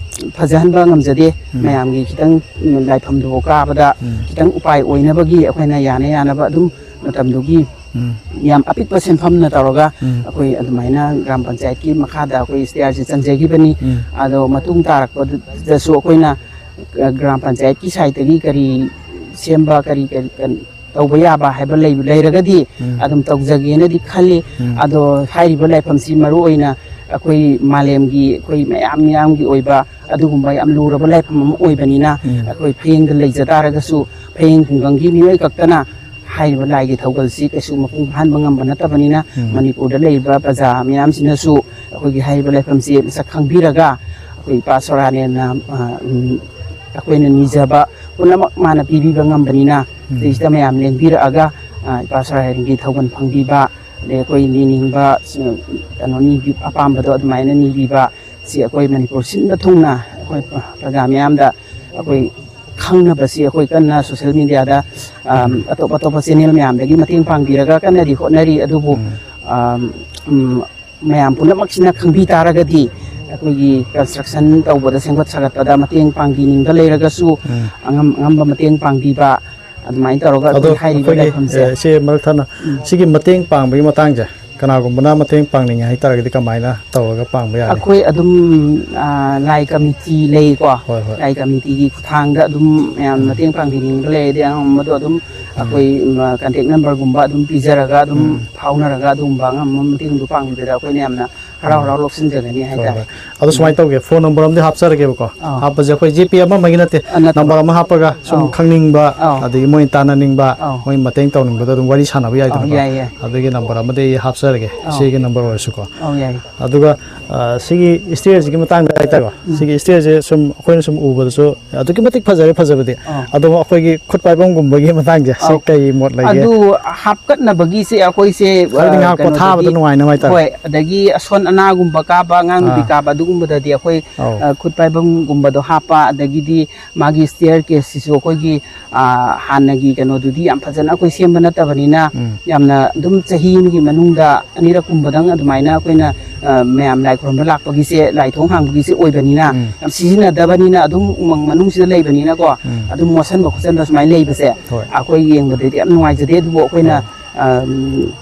ꯐꯖꯍꯟꯕ ꯉꯝꯖꯗꯦ꯫ ꯎꯝ꯫ ꯃꯌꯥꯝꯒꯤ ꯈꯤꯇꯪ, ꯎꯝ, ꯂꯥꯏꯐꯝꯗꯨꯐꯥꯎ ꯀꯥꯕꯗ ꯎꯝ꯫ ꯈꯤꯇꯪ ꯎꯄꯥꯏ ꯑꯣꯏꯅꯕꯒꯤ ꯑꯩꯈꯣꯏꯅ ꯌꯥꯅ ꯌꯥꯅꯕ ꯑꯗꯨꯝ ꯃꯇꯝꯗꯨꯒꯤ ꯎꯝ꯫ ꯌꯥꯝ ꯑꯄꯤꯛꯄ ꯁꯦꯟꯐꯝꯅ ꯇꯧꯔꯒ ꯎꯝ꯫ ꯑꯩꯈꯣꯏ ꯑꯗꯨꯃꯥꯏꯅ ꯒ꯭ꯔꯥꯝ ꯄꯟꯆꯥꯌꯠꯀꯤ ꯃꯈꯥꯗ ꯑꯩꯈꯣꯏ ꯏꯁꯇꯤꯌꯥꯔꯁꯦ ꯆꯟꯖꯈꯤꯕꯅꯤ꯫ ꯎꯝ꯫ ꯑꯗꯣ ꯃꯇꯨꯡ ꯇꯥꯔꯛꯄꯗꯁꯨ ꯑꯩꯈꯣꯏꯅ ꯒ꯭ꯔꯥꯝ ꯄꯟꯆꯥꯌꯠꯀꯤ ꯁꯥꯏꯠꯇꯒꯤ ꯀꯔꯤ ꯁꯦꯝꯕ, ꯀꯔꯤ, ꯀꯔꯤ, ꯀꯔꯤ ꯇꯧꯕ ꯌꯥꯕ ꯍꯥꯏꯕ ꯂꯩ-, ꯂꯩꯔꯒꯗꯤ ꯎꯝ꯫ ꯑꯗꯨꯝ ꯇꯧꯖꯒꯦꯅꯗꯤ ꯈꯜꯂꯤ꯫ ꯎꯝ꯫ ꯑꯗꯣ ꯍꯥꯏꯔꯤꯕ ꯂꯥꯏꯐꯝꯁꯤ ꯃꯔꯨ ꯑꯣꯏꯅ ꯑꯩꯈꯣꯏ ꯃꯥꯂꯦꯝꯒꯤ, ꯑꯩꯈꯣꯏ ꯃꯌꯥꯝ ꯃꯤꯌꯥꯝꯒꯤ ꯑꯣꯏꯕ ꯑꯗꯨꯒꯨꯝꯕ ꯌꯥꯝ ꯂꯨꯔꯕ ꯂꯥꯏꯐꯝ ꯑꯃ ꯑꯣꯏꯕꯅꯤꯅ ꯎꯝ꯫ ꯑꯩꯈꯣꯏ ꯐꯌꯦꯡꯗ ꯂꯩꯖ ꯇꯥꯔꯒꯁꯨ ꯐꯌꯦꯡ ꯈꯨꯡꯒꯪꯒꯤ ꯃꯤꯑꯣꯏ ꯈꯛꯇꯅ ꯍꯥꯏꯔꯤꯕ ꯂꯥꯏꯒꯤ ꯊꯧꯒꯜꯁꯤ ꯀꯩꯁꯨ ꯃꯄꯨꯡ ꯐꯥꯍꯟꯕ ꯉꯝꯕ ꯅꯠꯇꯕꯅꯤꯅ ꯎꯝ꯫ ꯃꯅꯤꯄꯨꯔꯗ ꯂꯩꯔꯤꯕ ꯄ꯭ꯔꯖꯥ ꯃꯤꯌꯥꯝꯁꯤꯅꯁꯨ ꯑꯩꯈꯣꯏꯒꯤ ꯍꯥꯏꯔꯤꯕ ꯂꯥꯏꯐꯝꯁꯤ ꯃꯁꯛ ꯈꯪꯕꯤꯔꯒ ꯑꯩꯈꯣꯏ ꯏꯄꯥ ꯁꯣꯔꯥꯅꯦꯅ, ꯑ, ꯎꯝ, ꯑꯩꯈꯣꯏꯅ ꯅꯤꯖꯕ ꯄꯨꯝꯅꯃꯛ ꯃꯥꯅ ꯄꯤꯕꯤꯕ ꯉꯝꯕꯅꯤꯅ ꯎꯝ꯫ ꯁꯤꯗꯩꯁꯤꯗ ꯃꯌꯥꯝ ꯂꯦꯡꯕꯤꯔꯛꯑꯒ, ꯑ, ꯏꯄꯥ ꯁꯣꯔꯥꯔꯦꯟꯒꯤ ꯊꯧꯒꯜ ꯐꯪꯕꯤꯕ, ꯑꯗꯩ ꯑꯩꯈꯣꯏ ꯅꯤꯅꯤꯡꯕ, ꯁ-, ꯀꯩꯅꯣ ꯅꯤꯕꯤ-, ꯑꯄꯥꯝꯕꯗꯣ ꯑꯗꯨꯃꯥꯏꯅ ꯅꯤꯕꯤꯕ, ꯁꯤ ꯑꯩꯈꯣꯏ ꯃꯅꯤꯄꯨꯔ ꯁꯤꯟꯕ ꯊꯨꯡꯅ ꯑꯩꯈꯣꯏ ꯄ꯭ꯔꯖꯥ ꯃꯤꯌꯥꯝꯗ ꯑꯩꯈꯣꯏ ꯈꯪꯅꯕꯁꯤ ꯑꯩꯈꯣꯏ ꯀꯟꯅ ꯁꯣꯁꯦꯜ ꯃꯦꯗꯤꯌꯥꯗ, ꯑꯝ, ꯎꯝ꯫ ꯑꯇꯣꯞ ꯑꯇꯣꯞꯄ ꯆꯦꯅꯦꯜ ꯃꯌꯥꯝꯗꯒꯤ ꯃꯇꯦꯡ ꯄꯥꯡꯕꯤꯔꯒ ꯀꯟꯅꯗꯤ ꯍꯣꯠꯅꯔꯤ꯫ ꯑꯗꯨꯕꯨ, ꯎꯝ꯫ ꯑꯝ, ꯎꯝ, ꯃꯌꯥꯝ ꯄꯨꯝꯅꯃꯛꯁꯤꯅ ꯈꯪꯕꯤ ꯇꯥꯔꯒꯗꯤ ꯑꯩꯈꯣꯏꯒꯤ ꯀꯟꯁꯇ꯭ꯔꯛꯁꯟ ꯇꯧꯕꯗ, ꯁꯦꯝꯒꯠ ꯁꯥꯒꯠꯄꯗ ꯃꯇꯦꯡ ꯄꯥꯡꯕꯤꯅꯤꯡꯕ ꯂꯩꯔꯒꯁꯨ ꯎꯝ꯫ ꯑꯉꯝ ꯑꯉꯝꯕ ꯃꯇꯦꯡ ꯄꯥꯡꯕꯤꯕ, ꯑꯗꯨꯃꯥꯏꯅ ꯇꯧꯔꯒ ꯑꯗꯣ ꯑꯩꯈꯣꯏ ꯍꯥꯏꯔꯤꯕ ꯑꯩꯈꯣꯏꯒꯤ ꯂꯥꯏꯐꯝꯁꯦ꯫ ꯑꯦ, ꯏꯆꯦ ꯃꯔꯛ ꯊꯠꯅ ꯎꯝ꯫ ꯁꯤꯒꯤ ꯃꯇꯦꯡ ꯄꯥꯡꯕꯒꯤ ꯃꯇꯥꯡꯁꯦ, ꯀꯅꯥꯒꯨꯝꯕꯅ ꯃꯇꯦꯡ ꯄꯥꯡꯅꯤꯡꯉꯦ ꯍꯥꯏꯇꯥꯔꯒꯗꯤ ꯀꯃꯥꯏꯅ ꯇꯧꯔꯒ ꯄꯥꯡꯕ ꯌꯥꯅꯤ? ꯑꯩꯈꯣꯏ ꯑꯗꯨꯝ, ꯑ, ꯂꯥꯏ ꯀꯃꯤꯇꯤ ꯂꯩꯀꯣ꯫ ꯍꯣꯏ, ꯍꯣꯏ꯫ ꯂꯥꯏ ꯀꯃꯤꯇꯤꯒꯤ ꯈꯨꯠꯊꯥꯡꯗ ꯑꯗꯨꯝ ꯃꯌꯥꯝ ꯎꯝ꯫ ꯃꯇꯦꯡ ꯄꯥꯡꯕꯤꯅꯤꯡꯕ ꯂꯩꯔꯗꯤ ꯑꯉꯝꯕꯗꯣ ꯑꯗꯨꯝ ꯎꯝ꯫ ꯑꯩꯈꯣꯏ, ꯎꯝ, contact number ꯒꯨꯝꯕ ꯑꯗꯨꯝ ꯄꯤꯖꯔꯒ ꯑꯗꯨꯝ ꯎꯝ꯫ ꯐꯥꯎꯅꯔꯒ ꯑꯗꯨꯒꯨꯝꯕ ꯑꯉꯝꯕ ꯃꯇꯦꯡꯗꯣ ꯄꯥꯡꯕꯤꯕꯗ ꯑꯩꯈꯣꯏꯅ ꯌꯥꯝꯅ ꯍꯔꯥꯎ ꯎꯝ꯫ ꯍꯔꯥꯎ ꯂꯧꯁꯤꯟꯖꯒꯅꯤ ꯍꯣꯏ, ꯍꯥꯏꯇꯥꯔꯦ꯫ ꯍꯣꯏ꯫ ꯑꯗꯣ ꯁꯨꯃꯥꯏꯅ ꯎꯝ꯫ ꯇꯧꯒꯦ, phone number ꯑꯃꯗꯤ ꯍꯥꯞꯆꯔꯒꯦꯕꯀꯣ꯫ ꯑꯥ꯫ ꯍꯥꯞꯄꯁꯦ ꯑꯩꯈꯣꯏ G P ꯑꯃ ꯑꯃꯒꯤ ꯅꯠꯇꯦ, ꯑ, ꯅꯠꯇꯕ꯫ Number ꯑꯃ ꯍꯥꯞꯄꯒ ꯁꯨꯝ ꯑꯧ꯫ ꯈꯪꯅꯤꯡꯕ, ꯑꯧ꯫ ꯑꯗꯒꯤ ꯃꯣꯏ ꯇꯥꯟꯅꯅꯤꯡꯕ, ꯑꯧ꯫ ꯃꯣꯏ ꯃꯇꯦꯡ ꯇꯧꯅꯤꯡꯕꯗ ꯑꯗꯨꯝ ꯋꯥꯔꯤ ꯁꯥꯟꯅꯕ ꯑꯧ, ꯌꯥꯏꯗꯅꯀꯣ꯫ ꯌꯥꯏ, ꯌꯥꯏ꯫ ꯑꯗꯨꯒꯤ number ꯑꯃꯗꯤ ꯑꯩ ꯍꯥꯞꯆꯔꯒꯦ, ꯑꯧ꯫ ꯏꯆꯦꯒꯤ number ꯑꯣꯏꯔꯁꯨꯀꯣ꯫ ꯑꯧ, ꯌꯥꯏ꯫ ꯑꯗꯨꯒ, ꯑ, ꯁꯤꯒꯤ stair ꯁꯤꯒꯤ ꯃꯇꯥꯡꯗ ꯍꯥꯏꯇꯥꯔꯦꯀꯣ, ꯎꯝ꯫ ꯁꯤꯒꯤ stair ꯁꯦ ꯁꯨꯝ ꯑꯩꯈꯣꯏꯅ ꯁꯨꯝ ꯎꯕꯗꯁꯨ ꯑꯗꯨꯛꯀꯤ ꯃꯇꯤꯛ ꯐꯖꯔꯦ, ꯐꯖꯕꯗꯤ꯫ ꯑꯥ꯫ ꯑꯗꯣ ꯑꯩꯈꯣꯏꯒꯤ ꯈꯨꯠ ꯄꯥꯏꯐꯝꯒꯨꯝꯕꯒꯤ ꯃꯇꯥꯡꯁꯦ, ꯁꯤ ꯑꯧ꯫ ꯀꯩ ꯃꯣꯠ ꯂꯩꯒꯦ? ꯑꯗꯨ ꯍꯥꯞꯀꯠꯅꯕꯒꯤꯁꯦ ꯑꯩꯈꯣꯏꯁꯦ, ꯈꯔꯗꯤ ꯑ, ꯉꯥꯏꯍꯥꯛ ꯄꯣꯊꯥꯕꯗ ꯀꯩꯅꯣꯗꯒꯤ, ꯅꯨꯡꯉꯥꯏꯅꯕ ꯍꯥꯏꯇꯥꯔꯦ꯫ ꯍꯣꯏ, ꯑꯗꯒꯤ ꯑꯁꯣꯟ ꯑꯅꯥꯒꯨꯝꯕ ꯀꯥꯕ, ꯑꯉꯥꯡ ꯅꯨꯕꯤ ꯑꯥ꯫ ꯀꯥꯕ ꯑꯗꯨꯒꯨꯝꯕꯗꯗꯤ ꯑꯩꯈꯣꯏ, ꯑꯧ꯫ ꯑ, ꯈꯨꯠ ꯄꯥꯏꯐꯝꯒꯨꯝꯕꯗꯣ ꯍꯥꯞꯄ, ꯑꯗꯒꯤꯗꯤ ꯃꯥꯒꯤ stair case ꯁꯤꯁꯨ ꯑꯩꯈꯣꯏꯒꯤ, ꯑ, ꯍꯥꯟꯅꯒꯤ ꯀꯩꯅꯣꯗꯨꯗꯤ ꯌꯥꯝ ꯐꯖꯅ ꯑꯩꯈꯣꯏ ꯁꯦꯝꯕ ꯅꯠꯇꯕꯅꯤꯅ, ꯎꯝ꯫ ꯌꯥꯝꯅ ꯑꯗꯨꯝ ꯆꯍꯤ ꯑꯃꯒꯤ ꯃꯅꯨꯡꯗ ꯑꯅꯤꯔꯛ ꯀꯨꯝꯕꯗꯪ ꯑꯗꯨꯃꯥꯏꯅ ꯑꯩꯈꯣꯏꯅ, ꯑ, ꯃꯌꯥꯝ ꯂꯥꯏ ꯈꯨꯔꯨꯝꯕ ꯂꯥꯛꯄꯒꯤꯁꯦ, ꯂꯥꯏ ꯊꯣꯡ ꯍꯥꯡꯕꯒꯤꯁꯦ ꯑꯣꯏꯕꯅꯤꯅ, ꯎꯝ꯫ ꯌꯥꯝ ꯁꯤꯖꯤꯟꯅꯗꯕꯅꯤꯅ, ꯑꯗꯨꯝ ꯎꯃꯪ ꯃꯅꯨꯡꯁꯤꯗ ꯂꯩꯕꯅꯤꯅꯀꯣ, ꯎꯝ꯫ ꯑꯗꯨꯝ ꯃꯣꯠꯁꯟꯕ ꯈꯣꯠꯆꯟꯕ ꯁꯨꯃꯥꯏꯅ ꯂꯩꯕꯁꯦ ꯍꯣꯏ꯫ ꯑꯩꯈꯣꯏ ꯌꯦꯡꯕꯗꯗꯤ ꯌꯥꯝ ꯅꯨꯡꯉꯥꯏꯖꯗꯦ꯫ ꯑꯗꯨꯕꯨ ꯑꯩꯈꯣꯏꯅ, ꯍꯣꯏ꯫ ꯑꯝ,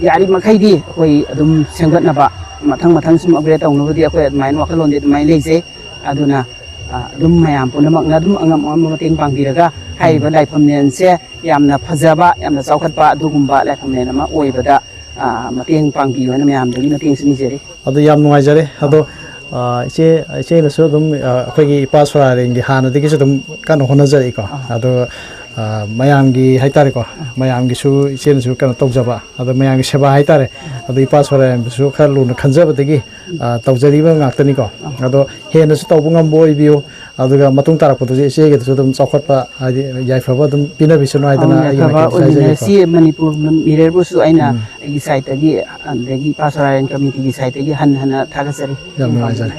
ꯌꯥꯔꯤꯃꯈꯩꯗꯤ ꯑꯩꯈꯣꯏ ꯑꯗꯨꯝ ꯁꯦꯝꯒꯠꯅꯕ, ꯃꯊꯪ ꯃꯊꯪ ꯁꯨꯝ upgrade ꯇꯧꯅꯕꯗꯤ ꯑꯩꯈꯣꯏ ꯑꯗꯨꯃꯥꯏꯅ ꯋꯥꯈꯜꯂꯣꯟꯗꯤ ꯑꯗꯨꯃꯥꯏꯅ ꯂꯩꯖꯩ꯫ ꯑꯗꯨꯅ, ꯑ, ꯑꯗꯨꯝ ꯃꯌꯥꯝ ꯄꯨꯝꯅꯃꯛꯅ ꯑꯗꯨꯝ ꯑꯉꯝ ꯑꯉꯝꯕ ꯃꯇꯦꯡ ꯄꯥꯡꯕꯤꯔꯒ ꯍꯥꯏꯔꯤꯕ ꯎꯝ꯫ ꯂꯥꯏꯐꯝꯂꯦꯟꯁꯦ ꯌꯥꯝꯅ ꯐꯖꯕ, ꯌꯥꯝꯅ ꯆꯥꯎꯈꯠꯄ ꯑꯗꯨꯒꯨꯝꯕ ꯂꯥꯏꯐꯝꯂꯦꯟ ꯑꯃ ꯑꯣꯏꯕꯗ, ꯑ, ꯃꯇꯦꯡ ꯄꯥꯡꯕꯤꯌꯣꯅ ꯃꯌꯥꯝꯗꯒꯤ ꯃꯇꯦꯡꯁꯨ ꯅꯤꯖꯔꯤ꯫ ꯑꯗꯨ ꯌꯥꯝ ꯅꯨꯡꯉꯥꯏꯖꯔꯦ꯫ ꯑꯗꯣ, ꯑꯥ꯫ ꯑ, ꯏꯆꯦ, ꯏꯆꯦꯅꯁꯨ ꯑꯗꯨꯝ, ꯑ, ꯑꯩꯈꯣꯏꯒꯤ ꯏꯄꯥ ꯁꯣꯔꯥꯔꯦꯟꯒꯤ ꯍꯥꯟꯅꯗꯒꯤꯁꯨ ꯑꯗꯨꯝ ꯀꯟꯅ ꯍꯣꯠꯅꯖꯔꯛꯏꯀꯣ꯫ ꯑꯥ꯫ ꯑꯗꯣ, ꯑ, ꯃꯌꯥꯝꯒꯤ ꯍꯥꯏꯇꯥꯔꯦꯀꯣ, ꯑꯥ꯫ ꯃꯌꯥꯝꯒꯤꯁꯨ ꯏꯆꯦꯅꯁꯨ ꯀꯩꯅꯣ ꯇꯧꯖꯕ, ꯑꯗꯣ ꯃꯌꯥꯝꯒꯤ ꯁꯦꯕꯥ ꯍꯥꯏꯇꯥꯔꯦ꯫ ꯑꯥ꯫ ꯑꯗꯣ ꯏꯄꯥ ꯁꯣꯔꯥꯔꯦꯟꯕꯨꯁꯨ ꯈꯔ ꯂꯨꯅ ꯈꯟꯖꯕꯗꯒꯤ, ꯎꯝ꯫ ꯑ, ꯇꯧꯖꯔꯤꯕ ꯉꯥꯛꯇꯅꯤꯀꯣ꯫ ꯑꯥ꯫ ꯑꯗꯣ ꯍꯦꯟꯅꯁꯨ ꯇꯧꯕ ꯉꯝꯕ ꯑꯣꯏꯕꯤꯌꯨ꯫ ꯑꯗꯨꯒ ꯃꯇꯨꯡ ꯇꯥꯔꯛꯄꯗꯁꯨ ꯏꯆꯦꯒꯤꯗꯁꯨ ꯑꯗꯨꯝ ꯆꯥꯎꯈꯠꯄ, ꯍꯥꯏꯗꯤ ꯌꯥꯏꯐꯕ ꯑꯗꯨꯝ ꯄꯤꯅꯕꯤꯁꯅꯨ ꯍꯥꯏꯗꯅ ꯑꯧ, ꯑꯩꯒꯤ ꯌꯥꯏꯐꯕ ꯃꯥꯏꯀꯩꯗꯁꯨ ꯍꯥꯏꯖꯒꯦꯀꯣ꯫ ꯑꯣꯏꯃꯤꯟꯅꯔꯁꯤ꯫ ꯃꯅꯤꯄꯨꯔ ꯃꯤꯔꯔꯕꯨꯁꯨ ꯑꯩꯅ ꯎꯝ꯫ ꯑꯩꯒꯤ side ꯇꯒꯤ, ꯑꯗꯒꯤ ꯏꯄꯥ ꯁꯣꯔꯥꯔꯦꯟ committee ꯒꯤ side ꯇꯒꯤ ꯍꯟꯅ ꯍꯟꯅ ꯊꯥꯒꯠꯆꯔꯤ꯫ ꯌꯥꯝ ꯅꯨꯡꯉꯥꯏꯖꯔꯦ꯫